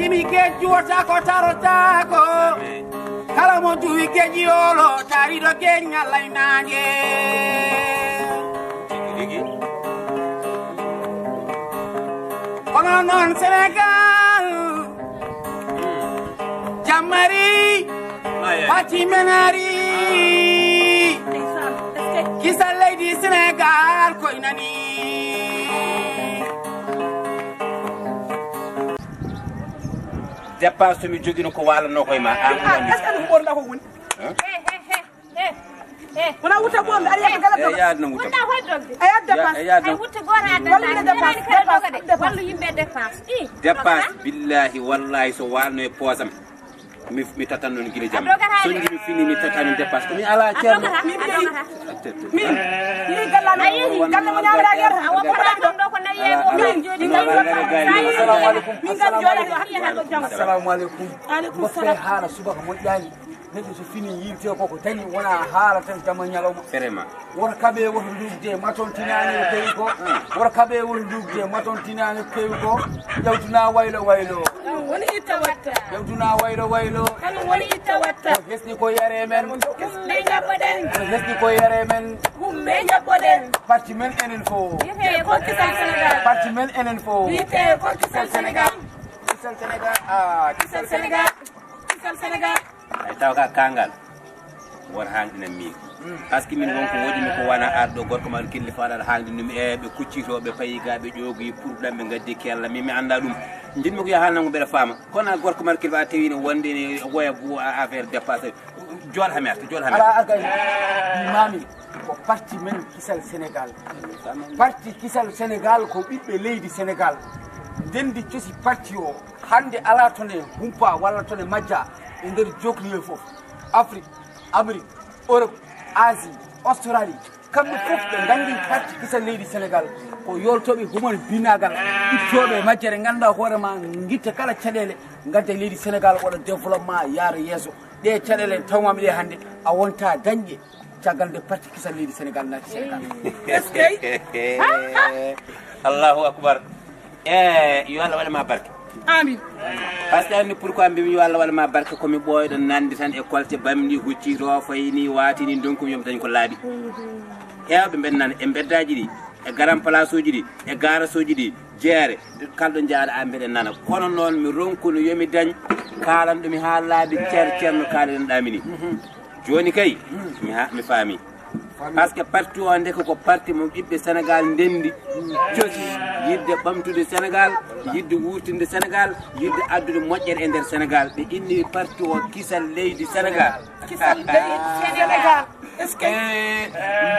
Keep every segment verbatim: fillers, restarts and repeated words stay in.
Mi gejjuwota ko tarotako. Kala mo duwi geji olo tariɗo geñal laynange. Kono noon Sénégal jammari, pati men ari. Kisal leydi Sénégal koy nani. Dépense to mi jogino ko waalanoo koye ma, an woni. Est-ce que ɗum ɓorɗa ko woni? Wona wuta ɓorɗa, ari yadde gala. E yaade no wuta. Wona hoy dogde. A yaade dépense. E yaade no. Ay wutte gooto a danda. Wallude dépense, dépense, dépense. Wallu yimɓe dépense. Dépense, billahi, wallahi, so waalno e poosam. Mi, mi tatan noon gila jam. So njimi fini, mi tatan noon dépense. Ko mi ala ceerno. Min, min, min galla mi, galle mo ñaamira guerre. Awa ko ɗon ɗo ko nayi e mo. Min, min gari jooɗi. Assalamu alaikum. Min gari jooɗi. Assalamu alaikum. Alaikum salam. Haala subaka moƴƴaani. Neɗɗo so fini yiltee ko ko dañi, wona haala tan jamma ñalawma. Vraiment. Woto kaɓe, woto ndugde, maton tinaani o kewi ko. Woto kaɓe, woto ndugde, maton tinaani o kewi ko. Ƴawtuna waylo waylo. Woni itta watta. Ƴawtuna waylo waylo. Kan woni itta watta. Ko hesɗi ko yare men. Kumɓe jaɓɓoɗen. Ko hesɗi ko yare men. Kumɓe jaɓɓoɗen. Parti men enen fof. Yete ko kisal Sénégal. Parti men enen fof. Yete ko kisal Sénégal. Kisal Sénégal. Ah, kisal Sénégal. Kisal Sénégal. Ay taw ka kangal. Won hangɗinan min. Parce que min won ko woɗi mi ko wana arɗo gorko ma killi faɗal hangɗinumi e ɓe kuccito ɓe payi ga ɓe ƴoogi pour ɗan ɓe gaddi kella min mi annda ɗum. Jinmi ko yo haalnango mbeɗa faama. Kono gorko ma kilfa tawino wonde ne woya bu affaire dépassé. Jool ha mi arta, jool ha mi arta. Ala arga e mami ko parti men Kisal Sénégal. Parti Kisal Sénégal ko ɓiɓɓe leydi Sénégal. Ndendi cosi parti o. Hannde alaa to ne humpa walla to ne majja e nder jokliye fof. Afrique, Amérique, Europe, Asie, Australie, kamɓe fof ɓe nganndi parti kisal leydi Sénégal. Ko yoltooɓe human binaagal, ittooɓe e majjere, ngannduɗaa hoore ma, ngitta kala caɗeele, ngadda e leydi Sénégal waɗa développement, yaara yeeso. Ɗe caɗeele tawmaami ɗe hannde, a wonta dañde. Caggal nde parti kisal leydi Sénégal naati Sénégal. Est-ce que? Allahu akbar. E yo Allah waɗa ma barke. Amin. Parce que anndi pourquoi mbimi yo Allah waɗa ma barke, komi ɓooyɗo nande tan e kolte bamɗi huccito fayni watini donc mi yom dañ ko laaɓi. Heewɓe mbeɗa nana e mbeddaji ɗi, e garan place uji ɗi, e garage uji ɗi, jeere, kalɗo jaaɗa a mbeɗa nana. Kono noon mi ronkuno yomi dañ kalanɗomi ha laaɓi cer ceerno kalanɗami ni. Jooni kay mi ha mi faami. Parce que parti o nde ko parti mo ɓiɓɓe Sénégal ndendi cosi yidde ɓamtude Sénégal, yidde wurtinde Sénégal, yidde addude moƴƴere e nder Sénégal. Ɓe inni parti o kisal leydi Sénégal. Kisal leydi Sénégal. Est-ce que? Eh,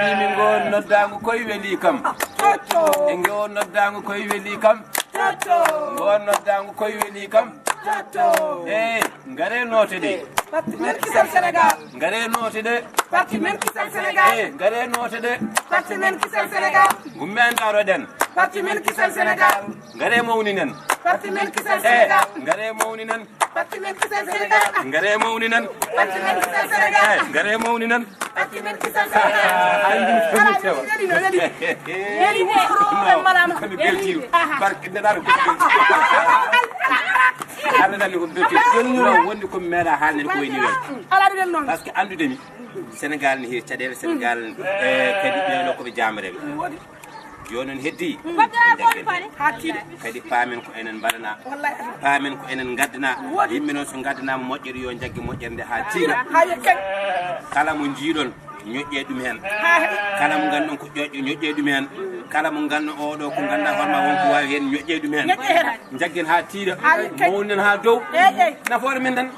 mbimi ngo noddago koye weli kam. Toto. E ngo noddago koye weli kam. Toto. Ngo noddago koye weli kam. Toto. Eh, ngare note ɗe. Parti men kisal Sénégal. Ngare note ɗe. Parti men kisal Sénégal. Eh, ngare note ɗe. Parti men kisal Sénégal. Gumme ndaroɗen. Parti men kisal Sénégal. Ngare mawninen. Parti men kisal Sénégal. Eh, ngare mawninen. Parti men kisal Sénégal. Ngare mawninen. Parti men kisal Sénégal. Eh, ngare mawninen. Parti men kisal Sénégal. Ay, ɗum ko ala tewa. Weli no, weli. Weli wuro en malama. Ko mi belti. Barke nde daro ko belti. Alla dali ko belti. Woni wuro wonde ko mi meeɗa haalde ko woni weli. Ala ɗum noon. Parce que andude mi Sénégal ne heewi caɗeele Sénégal, eh, kadi ɓeeɗo ko ɓe jaamreɓe. Jooni noon heddi. Kadi paamen ko enen mbaɗana. Paamen ko enen ngaddana. Yimɓe noon so ngaddanaama moƴƴere yo jagge moƴƴere nde haa tiiɗa. Kala mo njiiɗon ñoƴƴe ɗum heen. Kala mo ngannduɗon ko ƴoƴƴo ñoƴƴe ɗum heen. Kala mo ngannduɗon oɗo ko ngannduɗaa hoore ma won ko waawi heen ñoƴƴe ɗum heen. Jaggen haa tiiɗa. Mawnen haa dow. Nafoore men tan.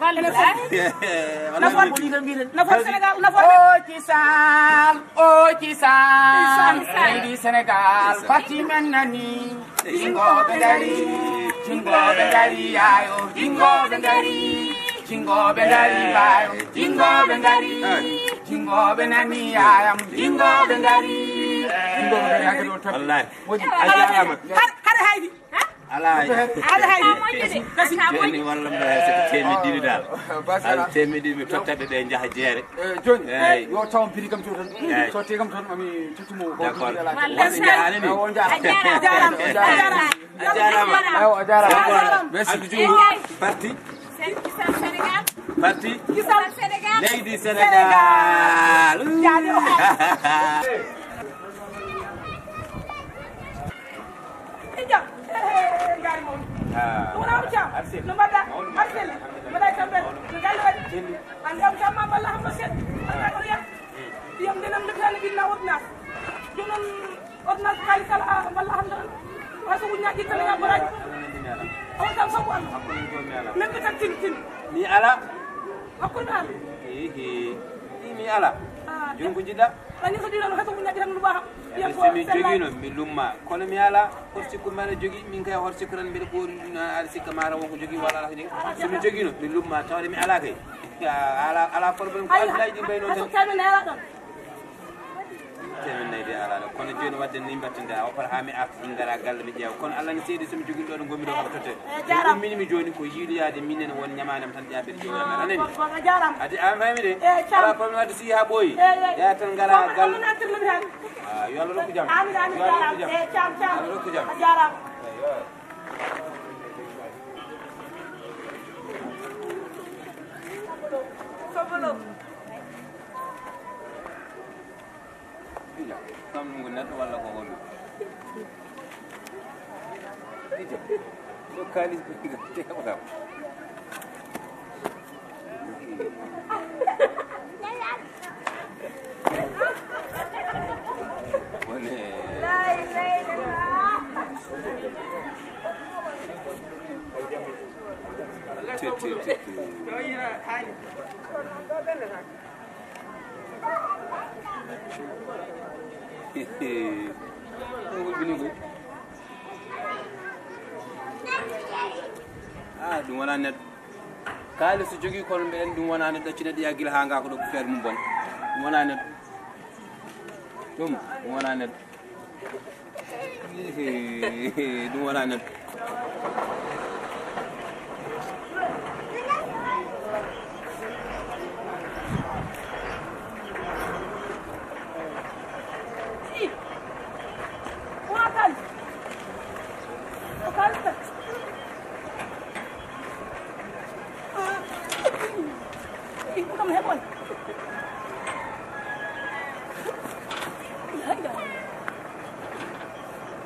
Nafoore Sénégal, nafoore men. O kisal, o kisal. Leydi Sénégal, parti men nani. Jingoɓe ngari, jingoɓe ngari, yayo. Jingoɓe ngari, jingoɓe ngari, yayo. Jingoɓe ngari, jingoɓe nani, yayam. Jingoɓe ngari. Jingoɓe ngari, hakkadi on tan. Wallahi. Moƴƴi. A jarama. Har, har haydi. Alaa. Aɗa hay. Kasi. Jooni walla mbaɗa hay so ko teemedde ɗiɗi dal. Hay so teemedde ɗiɗi mi tottaɓe ɓe njaha jeere. Eh, jooni, eyi, yo tawon prix kam to tan. Eyi. So te kam toon, mami tottumo ko. D'accord. Wonde njahaani ni? O njaha. A jarama. A jarama. A jaaraama. Ayo, a jaaraama. Merci beaucoup. Parti. Kisal Sénégal. Parti. Kisal Sénégal. Leydi Sénégal. Ija. Ngaari mawni. Ah. Ɗum wona ko jam. Arsel. No mbaɗɗa? Mawɗum. Arsel. Mbaɗɗa e tampere. No galle waɗi? Celli. Ande am jam ma balla hamma sel. Ande ko ya. Yam denam de tan binna ordonnance. Jonon ordonnance kali sala balla hamma. Waso wunya gitta na baraji. Awa tan sabu am. Hakkunde jomi ala. Men ko tan tin tin. Mi ala. Hakkunde am. Ehe. Mi ala. Ah, joni ko jiɗɗa? Ani so ɗiɗon hato ko ñaɗi tan luba. Yam ko mi jogino mi lumma kono mi ala hor sikku mbaɗa jogi min kay hor sikku tan mbeɗa ɓoori aɗa sikka mata wonko jogi walla ala ko jogi. So mi jogino mi lumma tawde mi ala kay. Ala ala problème ko alhaji ɗi mbayno tan. Temen nayi de ala ɗo kono joni wadde ni mbattinde a opar ha mi arta ɗum gara galle mi ƴeewa kono allah ne seedi somi jogui ɗo ɗo gomi ɗo kam totte. Ummini mi joni ko yiiloyade minen won ñamanam tan ƴaɓir jowamen anani. Adi an fami de. Ala problème wadde si ha ɓooyi. Ya tan gara galle. Yo allah rokku jam. Yo allah rokku jam. Yo allah rokku jam. Sobolo. Kam ɗum ko neɗɗo walla ko holɗum? Ije, ɗo kaalis ko teɓatam. Wone. Te, te, te, te. Ah, ɗum wona neɗɗo. Kaalis so jogii kono mbeɗen ɗum wona neɗɗo, accu neɗɗo yaa gila haa ngaa ko ɗo ko feere mum bon. Ɗum wona neɗɗo. Ɗum, ɗum wona neɗɗo. Ɗum wona neɗɗo.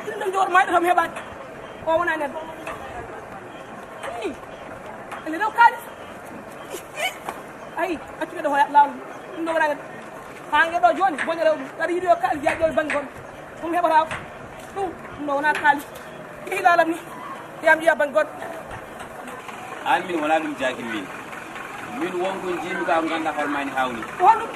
Ɗum ɗo joor mayɗo tan heɓaani. O wona neɗɗo. Ii. Ene rew kaalis. Ayi, accu ɓe ɗo hoya laawol. Ɗum ɗo wona neɗɗo. Haa nge ɗo jooni, boña rew ɗum. Kadi yiɗi yo kaalis yaa ƴoy bannge goɗɗo. Ɗum heɓata ɗum. Ɗum ɗo wona kaalis. Yehi laalam ni. Yam ƴiya bannge goɗɗo. Aan min wonaa ɗum jaagin min. Min won ko njiimi ka ko ngannduɗaa hoore maa ne haawni. Ko honɗum?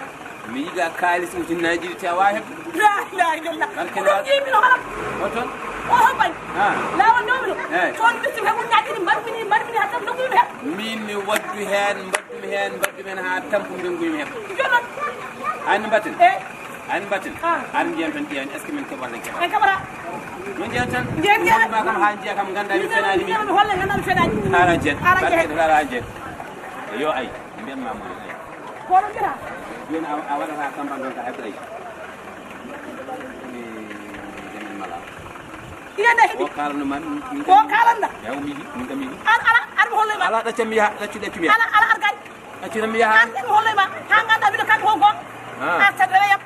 Mi yiɗaa kaalis ujunnaaji ɗiɗi te a waawaa heɓde. Laa ilaaha illallah. Barke ko ɗum njiimi no haram. Oton? Oho bay. Ah. Laawol newmi ɗo. Eh. Toon bitti he ujunnaaji ɗiɗi mbarmini, mbarmini hatta nokku mi heɓ. Min mi waddu heen, mbaɗ-mi heen, mbaɗ-mi heen haa tampu ngenngu mi heɓ. Jonon. Aan mbatten? Eh. Aan mbatten? Ah. Aan njiyan tan ƴeewan, est-ce que min keɓat en keɓat? En keɓata. No njiyan tan? Njiyan, njiyan. Wonde ma kam haa njiya kam nganndaa mi fenaani mi. Min mi holla nganndaa mi fenaani. Haala jen. Haala jen. Barke haala jen. Yo ay, mbiyan ma mo ay. Ko ɗum mbiyata? Jooni a, a waɗata campagne ɗon ka heɓre ay. Mi, mi, mi mala. Ina nde heɓi. O kaalano ma, min, min. Ko kaalanda? Yaw mi, min kam mi. Ala, ala, ala mo holla ma. Ala ɗaccam mi yaha, ɗaccu, ɗaccu mi yaha. Ala, ala, ala gay. Accira mi yaha. An ɗum hollay ma. Haa nganndaa mbiɗo kan ko gom. Ah. A tadere yam.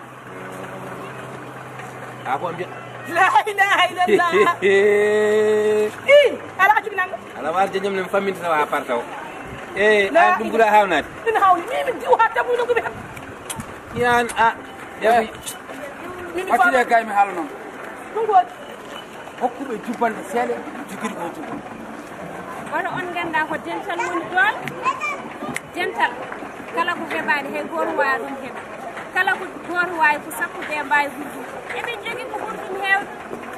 A ko mbiya. La ilaha illallah. Ii, ala accu mi nannga. Ala war jañam ne famminta wa parta o. Eh, an ɗum ɓura hawnaade. Min hawni. Mi min diw haa tabu no gumi. Yan a. Yawi. Min accu de kay mi haala noon. Ɗum ko. Hokkuɓe jubbannde seeɗa, jogiri ko jubbo. Wata on nganndaa ko dental woni doole. Dental, kala ko heɓaani, hay gooto waawaa ɗum heɓde. Kala ko gooto waawi, ko sappo ɓe mbaawi hurdude. Eɓe njogii ko ɓuri ɗum heewde.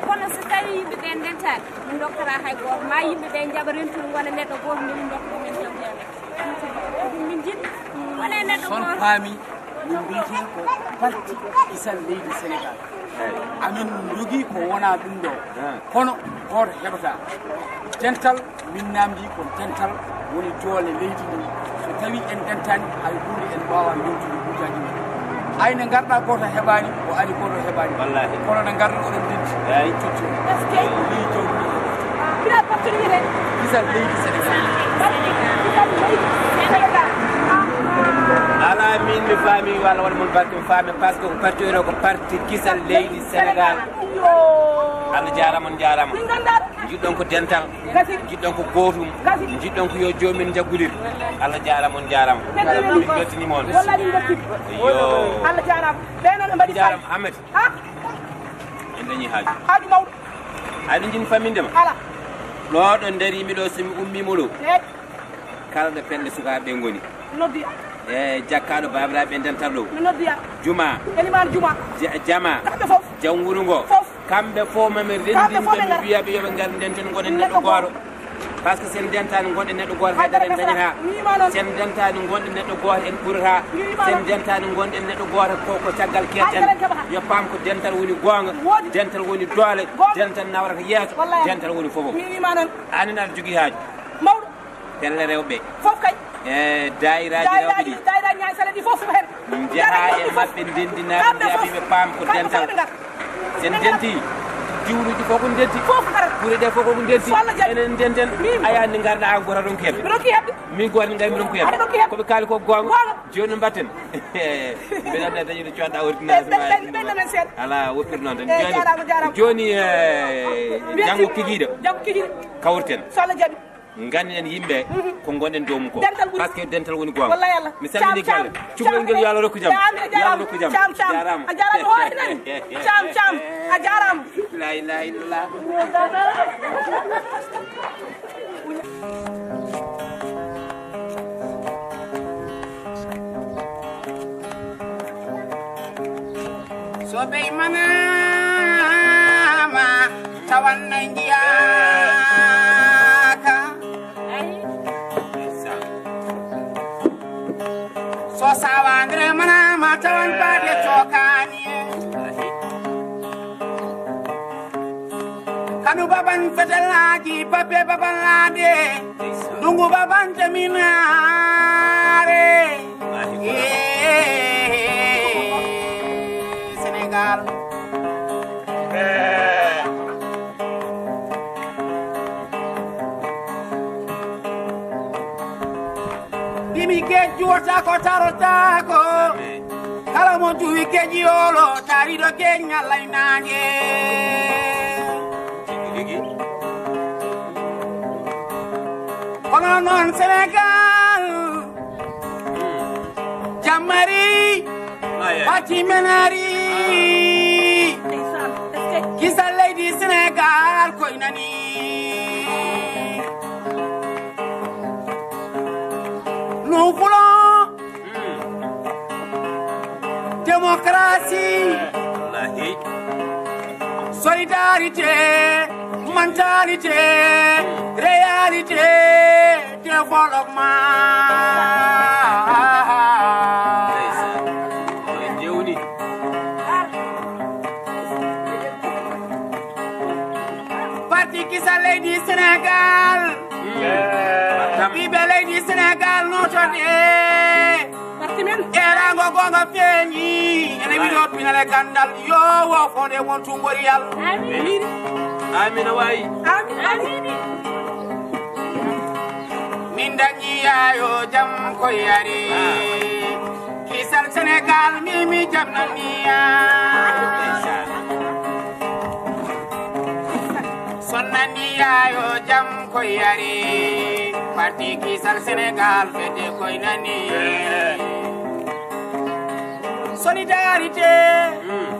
Kono so tawii yimɓe ɓe ndentaani, min ndokkataa hay gooto. Ma yimɓe ɓe njaɓa rentude, ngona neɗɗo gooto, nde min ndokka ɗumen jam. Ko ɗum min njiɗi. Wonee neɗɗo gooto. Son faami. Min mbiyetee ko parti Kisal Leydi Senegaal. Amin njogii ko wonaa ɗum ɗo. Kono gooto heɓataa. Dental, min naamndii ko dental woni doole leydi ndi. So tawii en ndentaani, hay huunde en mbaawaa yewtude hujjaaji men. Hay nde ngarɗaa gooto heɓaani, o ari gooto heɓaani. Wallaahi. Kono nde ngarɗaa oɗon ndenndi. Eey. Cocco. Eskey. Ley jawdi ndi. Kisal leydi Sénégal. Ala min mi faami walla walla mon barke mi faami, parce que ko parti oɗo ko parti kisal leydi Sénégal. Allah jaarama, on jaarama. Jiɗɗon ko dental, jiɗɗon ko gootum, jiɗɗon ko yo joomin jaggudir. Allah jaarama, on jaarama. Min beltinima on. Yo. Allah jaarama. Ɓe noon ɓe mbaɗi jaarama, Ahmed. Ha? En dañi haaju. Haaju mawɗo. Aɗa jin famminde ma? Ala. Ɗo ɗo darimi ɗo, so mi ummima ɗo. Eey. Kala ɗo pelle sukaaɓe ɓe ngoni. Noddiya. E jakkaɗo babiraɓe ɓe dental ɗo. Mi noddiya. Juma. Eliman juma. Ja-, jama. Kamɓe fof. Janguru ngo. Fof. Kamɓe fof mami rendinde ɓe, mi wiya ɓe yoɓe ngar denten gonen neɗɗo gooto. Par ce que sen dentani gonɗe neɗɗo gooto, haydara en dañata. Sen dentani gonɗe neɗɗo gooto, en ɓurata. Sen dentani gonɗe neɗɗo gooto, ko, ko caggal keeten. Yo paam ko dental woni goonga, dental woni doole, dental nawrata yeeso, dental woni fof. Mi wiima noon. Anen aɗa jogii haaju. Mawɗo. Pelle rewɓe. Fof kay. E daayiraaji rewɓe ɗi. Daayiraaji ñaay sala ɗi fof suɓa heen. Njaha e maɓɓe, ndendinaaɓe, mbiyaɓe ɓe paam ko dental. Sen denti, diwluuji fof ko denti. Fof kala. Gure ɗe fof ko denti. So Allah jaɓi. Enen denten. Min. A yaani ngarɗa an goto ronki heɓde. Mi ronki heɓde. Min goto ngal mi ronki heɓde. Aɗa ronki heɓde. Ko ɓe kaali ko goonga. Goonga. Jooni no mbatten. Mbeɗa anndi dañi ɗo coɗɗa ordonnance ma. Ɓen, ɓen, ɓen, ɓen, ɓen, seeɗa. Ala, woppir noon tan. Eey, jooni, jaaraama, jaaraama. Jooni, e, merci, janngo kikiiɗe. Janngo kikiiɗe. Kawriten. So Allah jaɓi. Nganndinen yimɓe ko ngonɗen dow mum ko. Dental ɓuri. Par ce que dental woni goonga. Wallaahi Allah. Mi salmini galle. Cukalel ngel, yo Allah rokku jam. Yo Allah rokku jam. Caam, caam. Jaaraama. A jaaraama, o ari nani. Caam, caam. A jaaraama. La ilaha illallah. So ɓe imanama tawan na njiyaka. So sawandre manama tawan baɗe cokani. Kanu baban fetelaji, pape baban lade. Dungu baban jaminare. Eh, Sénégal. Bimi geej juwata ko tarotako. Kala mo juwi geej yolo, tariɗo geej ñallay naange. Kono noon Sénégal, jammari, bati menari. Kisal leydi Sénégal koy nani. Nous voulons démocratie, solidarité, mentalité, réalité, développement. Parti Kisal Leydi Sénégal. Ɓiɓɓe leydi Sénégal, notoɗe. Parti men. Erango gonga feeñi. Ene wiɗo pinale gandal. Yo wo fode won tungoriyal. Amin. Amin, a wayi. Amin. Amin. Min dañi yaayo jam ko yari. Kisal Sénégal, mimi jam naniya. Sonnani yaayo jam ko yari. Parti Kisal Sénégal, fete koy nani. Solidarité,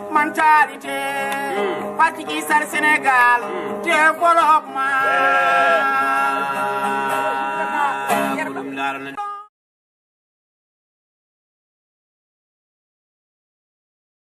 mentalité, Parti Kisal Sénégal, développement. Ko ɗum laarana